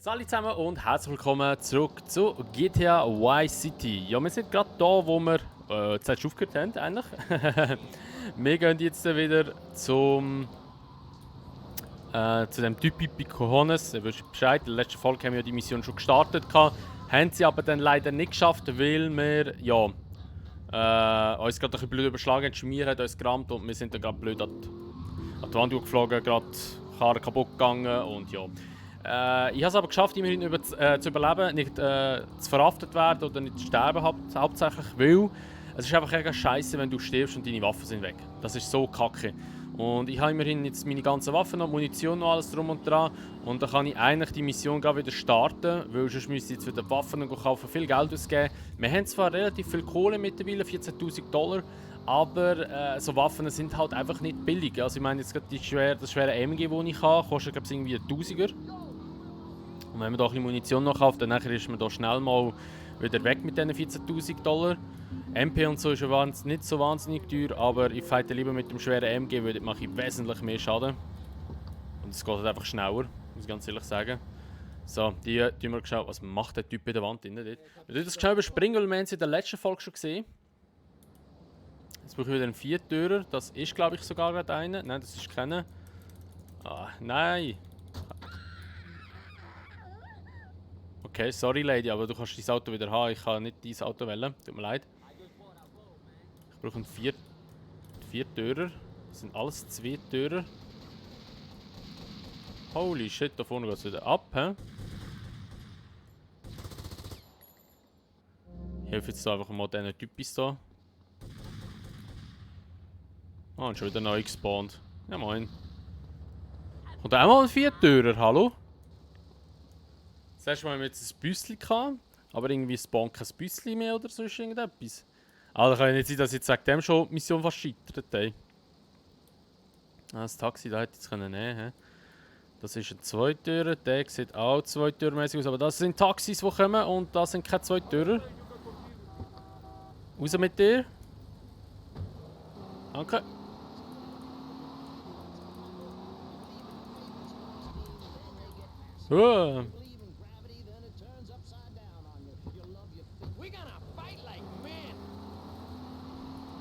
Hallo zusammen und herzlich willkommen zurück zu GTA Vice City. Ja, wir sind gerade da, wo wir zuletzt aufgehört haben, eigentlich. Wir gehen jetzt wieder zu dem Typ Pipi Cojones. Ihr wisst Bescheid, in der letzten Folge haben wir ja die Mission schon gestartet. Haben sie aber dann leider nicht geschafft, weil wir, ja, uns gerade ein bisschen blöd überschlagen haben. Schmier hat uns gerammt und wir sind dann gerade blöd an die Wand geflogen, gerade Karre kaputt gegangen und ja. Ich habe es aber geschafft, immerhin zu überleben, nicht zu verhaftet werden oder nicht zu sterben, hauptsächlich, weil es ist einfach echt scheiße, wenn du stirbst und deine Waffen sind weg. Das ist so kacke. Und ich habe immerhin jetzt meine ganzen Waffen und Munition und alles drum und dran. Und dann kann ich eigentlich die Mission gerade wieder starten, weil sonst müsste ich jetzt wieder Waffen kaufen, viel Geld ausgeben. Wir haben zwar relativ viel Kohle mittlerweile, 14.000 $, aber so Waffen sind halt einfach nicht billig. Also ich meine jetzt gerade das schwere MG, das ich habe, kostet glaube ich irgendwie 1000er. Und wenn man da ein bisschen Munition noch kauft, dann ist man da schnell mal wieder weg mit diesen 14.000 $. MP und so ist ja nicht so wahnsinnig teuer, aber ich fighte lieber mit dem schweren MG, weil dort mache ich wesentlich mehr Schaden. Und es geht halt einfach schneller, muss ich ganz ehrlich sagen. So, die tun wir geschaut, was macht der Typ bei der Wand drin dort. Wir das schnell überspringen, weil wir haben es in der letzten Folge schon gesehen. Jetzt brauche ich wieder einen Viertürer, das ist glaube ich sogar gerade einer. Nein, das ist keiner. Ah, nein! Okay, sorry Lady, aber du kannst dein Auto wieder haben. Ich kann nicht dein Auto wählen. Tut mir leid. Ich brauche einen Viertürer. Das sind alles Zweitürer. Holy shit, da vorne geht es wieder ab, hä? Ich helfe jetzt einfach mal diesen Typis da. Oh, und schon wieder neu gespawnt. Ja moin. Und auch mal ein Viertürer, hallo? Das erste Mal haben wir jetzt ein Büsschen gehabt, aber irgendwie spawnt kein Büsschen mehr oder sonst irgendetwas. Also kann ja nicht sein, dass jetzt wegen dem schon die Mission fast scheitert, ey. Ah, das Taxi da hätte ich jetzt nehmen können. Das ist ein Zweitürer, der sieht auch zweitürmäßig aus, aber das sind Taxis, die kommen und das sind keine Zweitürer. Raus mit dir. Danke. Oh.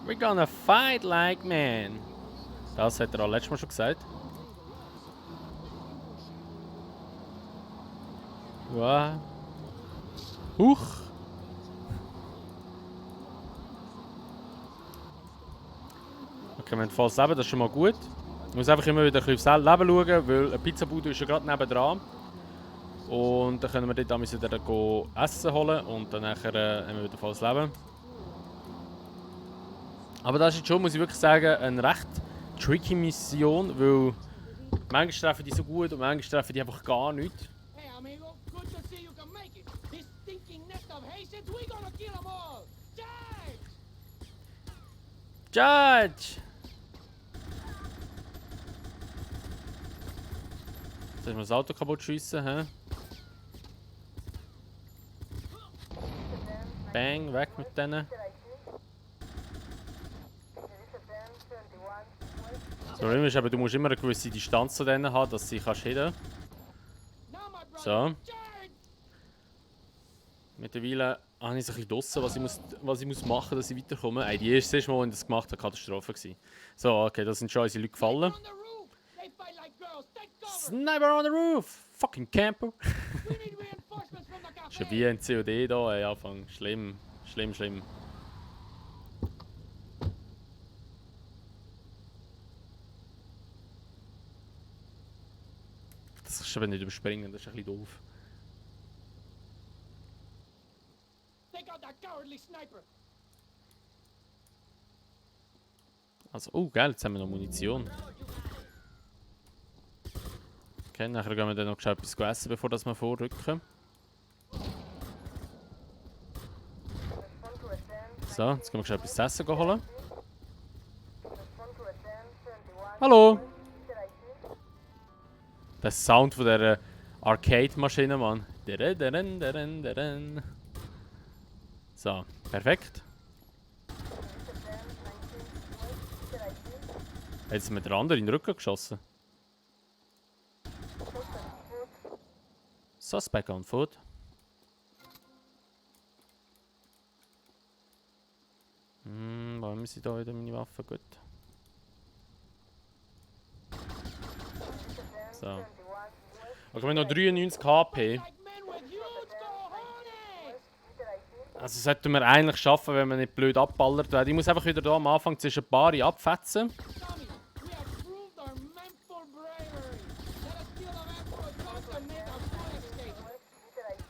We're gonna fight like men. Das hat er auch letztes Mal schon gesagt. Wow. Huch. Okay, wir haben volles Leben, das ist schon mal gut. Ich muss einfach immer wieder ein bisschen aufs Leben schauen, weil eine Pizzabude ist ja gerade nebendran. Und dann können wir dort wieder Essen holen und dann haben wir wieder volles Leben. Aber das ist jetzt schon, muss ich wirklich sagen, eine recht tricky Mission, weil manchmal treffen die so gut und manchmal treffen die einfach gar nicht. Hey amigo, good to see you can make it. This stinking nest of Haitians, we gonna kill them all. Judge! Judge! Jetzt müssen wir das Auto kaputt schiessen, hä? Bang, weg mit denen. Das Problem ist aber, du musst immer eine gewisse Distanz zu denen haben, dass sie kannst hitten. So. Mittlerweile habe ich es ein bisschen draussen, was ich muss machen, dass ich weiterkomme. Ey, die erste Mal, als ich das gemacht habe, war Katastrophe gewesen. So, okay, da sind schon unsere Leute gefallen. Sniper on the roof! Fucking camper! Schon wie ein COD da, ey, Anfang. Schlimm, schlimm, schlimm. Das kannst du aber nicht überspringen, das ist ein bisschen doof. Also, oh geil, jetzt haben wir noch Munition. Okay, nachher gehen wir dann noch etwas essen, bevor wir vorrücken. So, jetzt gehen wir etwas zu essen holen. Hallo! Der Sound von dieser Arcade-Maschine, Mann. So, perfekt. Jetzt sind wir der andere in den Rücken geschossen. Suspect on foot. Wo haben sie da wieder meine Waffe? Gut. So. Okay, wir haben noch 93 HP. Like men with huge cojones! Also sollten wir eigentlich schaffen, wenn man nicht blöd abballert wird. Ich muss einfach wieder hier am Anfang zwischen ein paar abfetzen. Tommy, we have proved our mental bravery. Let us kill a man for a joke and make a full escape.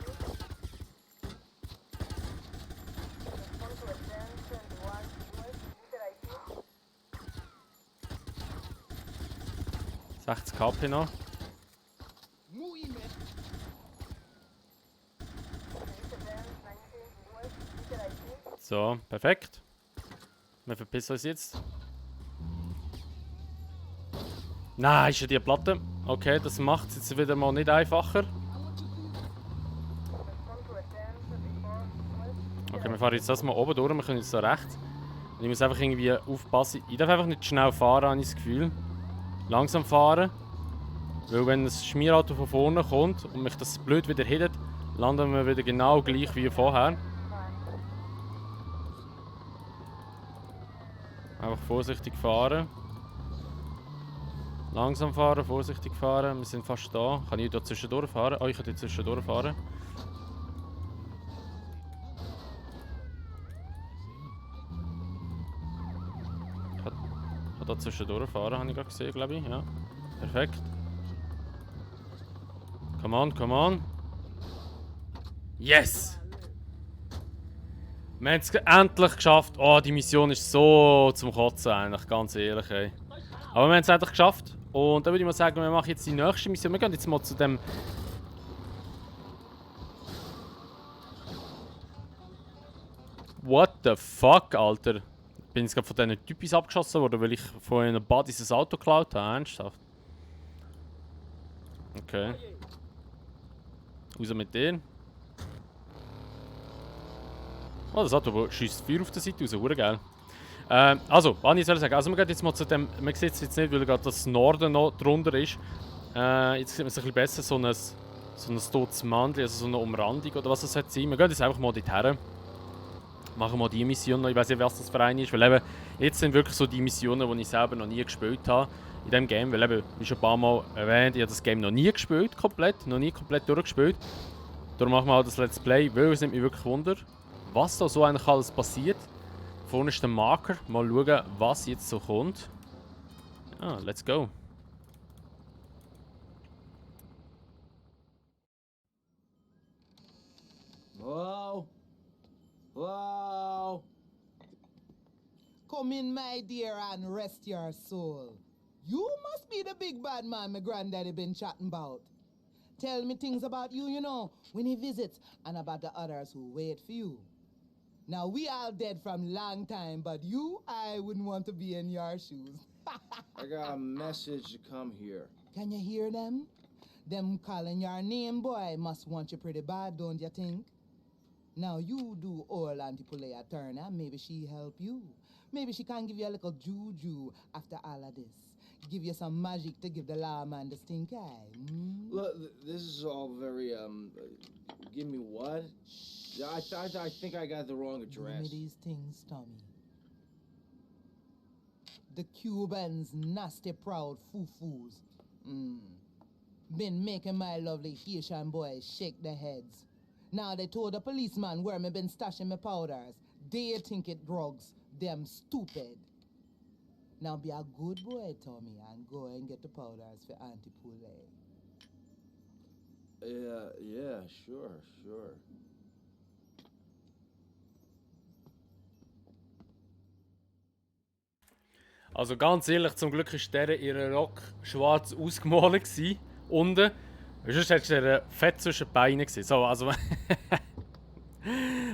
Ja. 60 HP noch. Muy men. So, perfekt. Wir verpissen uns jetzt. Nein, ist ja die Platte. Okay, das macht es jetzt wieder mal nicht einfacher. Okay, wir fahren jetzt das mal oben durch, wir können jetzt da rechts. Und ich muss einfach irgendwie aufpassen. Ich darf einfach nicht schnell fahren, habe ich das Gefühl. Langsam fahren. Weil wenn ein Schmierauto von vorne kommt und mich das blöd wieder hittet, landen wir wieder genau gleich wie vorher. Einfach vorsichtig fahren. Langsam fahren, vorsichtig fahren. Wir sind fast da. Kann ich da zwischendurch fahren? Oh, ich kann hier zwischendurch fahren. Ich kann da zwischendurch fahren, habe ich gerade gesehen, glaube ich. Ja. Perfekt. Come on, come on. Yes! Wir haben es endlich geschafft. Oh, die Mission ist so zum Kotzen eigentlich, ganz ehrlich. Ey. Aber wir haben es endlich geschafft. Und dann würde ich mal sagen, wir machen jetzt die nächste Mission. Wir gehen jetzt mal zu dem... What the fuck, Alter? Ich bin jetzt gerade von diesen Typis abgeschossen worden, weil ich von einem Buddies ein Auto geklaut habe. Ernsthaft? Okay. Raus mit dir. Oh, das Auto schießt Feuer auf der Seite raus, hure geil. Also, was ich soll sagen, also wir gehen jetzt mal zu dem, man sieht es jetzt nicht, weil gerade das Norden noch drunter ist. Jetzt sieht man es ein bisschen besser, so ein totes Mandel, also so eine Umrandung oder was es sein soll. Wir gehen jetzt einfach mal dorthin. Machen wir die Mission noch, ich weiß nicht, was das für eine ist, weil eben, jetzt sind wirklich so die Missionen, die ich selber noch nie gespielt habe in diesem Game, weil eben, wie schon ein paar Mal erwähnt, ich habe das Game noch nie gespielt, noch nie komplett durchgespielt. Darum machen wir auch das Let's Play, weil es nimmt mich wirklich Wunder, was da so eigentlich alles passiert. Vorne ist der Marker. Mal schauen, was jetzt so kommt. Ah, let's go. Whoa. Whoa. Come in, my dear, and rest your soul. You must be the big bad man my granddaddy been chatting about. Tell me things about you, you know, when he visits, and about the others who wait for you. Now, we all dead from long time, but you, I wouldn't want to be in your shoes. I got a message to come here. Can you hear them? Them calling your name, boy, must want you pretty bad, don't you think? Now, you do old Auntie Pulea turn, and maybe she help you. Maybe she can give you a little juju after all of this. Give you some magic to give the lawman the stink eye. Mm? Look, this is all very, give me what? Yeah, I think I got the wrong Give me address. these things, Tommy. The Cubans, nasty, proud foo-foos. Been making my lovely Haitian boys shake their heads. Now they told the policeman where me been stashing my powders. They think it drugs. Them stupid. Now be a good boy, Tommy, and go and get the powders for Auntie Poulet. Yeah, sure. Also ganz ehrlich, zum Glück war der ihre Rock schwarz ausgemalt gewesen. Unten. Sonst hättest du einen fett zwischen die Beine gesehen. So, also...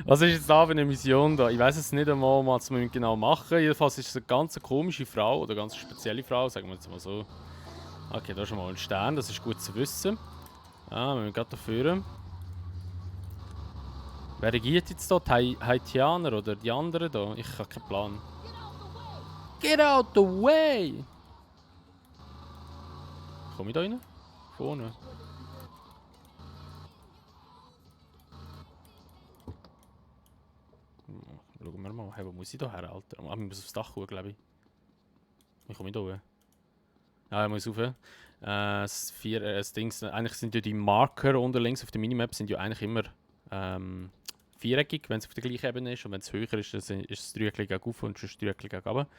Was ist jetzt da für eine Mission da? Ich weiß es nicht einmal, was wir genau machen. Jedenfalls ist es eine ganz komische Frau, oder eine ganz spezielle Frau, sagen wir jetzt mal so. Okay, da ist schon mal ein Stern, das ist gut zu wissen. Ah, wir müssen gerade dafür. Wer regiert jetzt da? Die Haitianer oder die anderen da? Ich habe keinen Plan. Get out the way! Komme ich da rein? Vorne. Schauen wir mal. Hey, wo muss ich da her, Alter? Ah, ich muss aufs Dach schauen, glaube ich. Wie komme ich da hoch? Ja, ich muss rauf. Das Dings, eigentlich sind ja die Marker unten links auf der Minimap sind ja eigentlich immer viereckig, wenn es auf der gleichen Ebene ist. Und wenn es höher ist, dann ist es Dreieckchen gegen auf und sonst Dreieckchen gegen runter.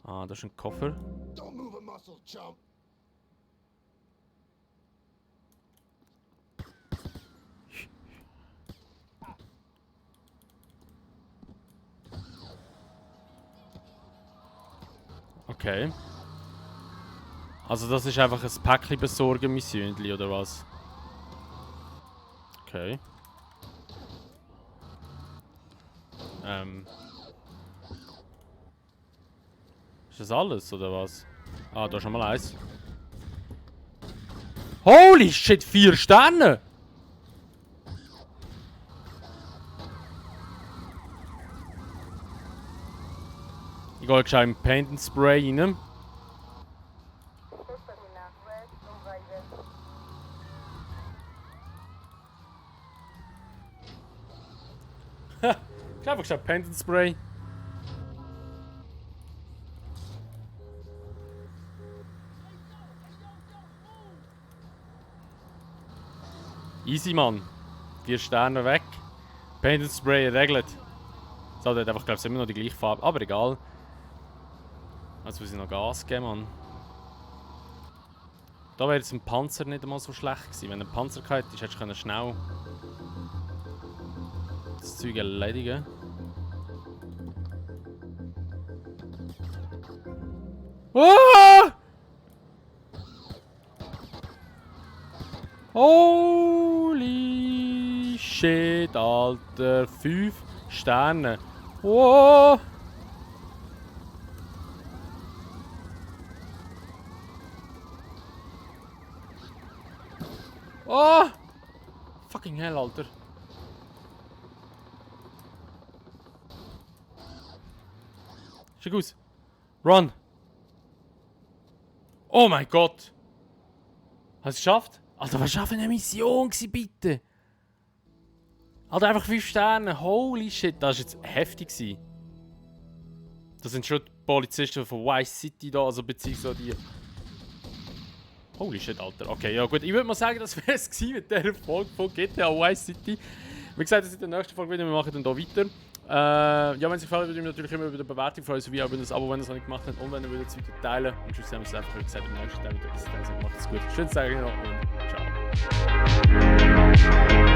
Ah, das ist ein Koffer. Don't move a muscle, chump. Okay. Also das ist einfach ein Päckchen besorgen Missionli oder was? Okay. Ist das alles oder was? Ah, da ist schon mal eins. Holy shit, 4 Sterne! Ich gehe gescheit im Paint and Spray rein. Ich habe einfach gescheit Paint and Spray. Easy, Mann. 4 Sterne weg. Paint and Spray regelt. So, der hat einfach, glaube ich, immer noch die gleiche Farbe. Aber egal. Jetzt muss ich noch Gas geben, Mann. Da wäre jetzt ein Panzer nicht einmal so schlecht gewesen. Wenn ein Panzer gehabt hätte, hättest du schnell das Zeug erledigen. Ah! Holy shit, Alter. 5 Sterne. Wow! Oh! Fucking hell, Alter. Schick aus. Run! Oh mein Gott! Hast du es geschafft? Alter, was war für eine Mission gewesen, bitte? Alter, einfach 5 Sterne. Holy shit, das war jetzt heftig gewesen. Das sind schon die Polizisten von Vice City da, also beziehungsweise die... Holy shit, Alter. Okay, ja gut. Ich würde mal sagen, das wäre es mit dieser Folge von GTA Vice City. Wie gesagt, das ist in der nächsten Folge wieder. Wir machen dann hier weiter. Ja, wenn es euch gefällt, würde ich mich natürlich immer über die Bewertung freuen, sowie auch über das Abo, wenn ihr es noch nicht gemacht habt. Und wenn ihr das Video teilen. Und tschüss, sehen wir uns einfach, wie gesagt, im nächsten Teil wieder. Bis dann, macht es gut. Schönen Tag noch und ciao.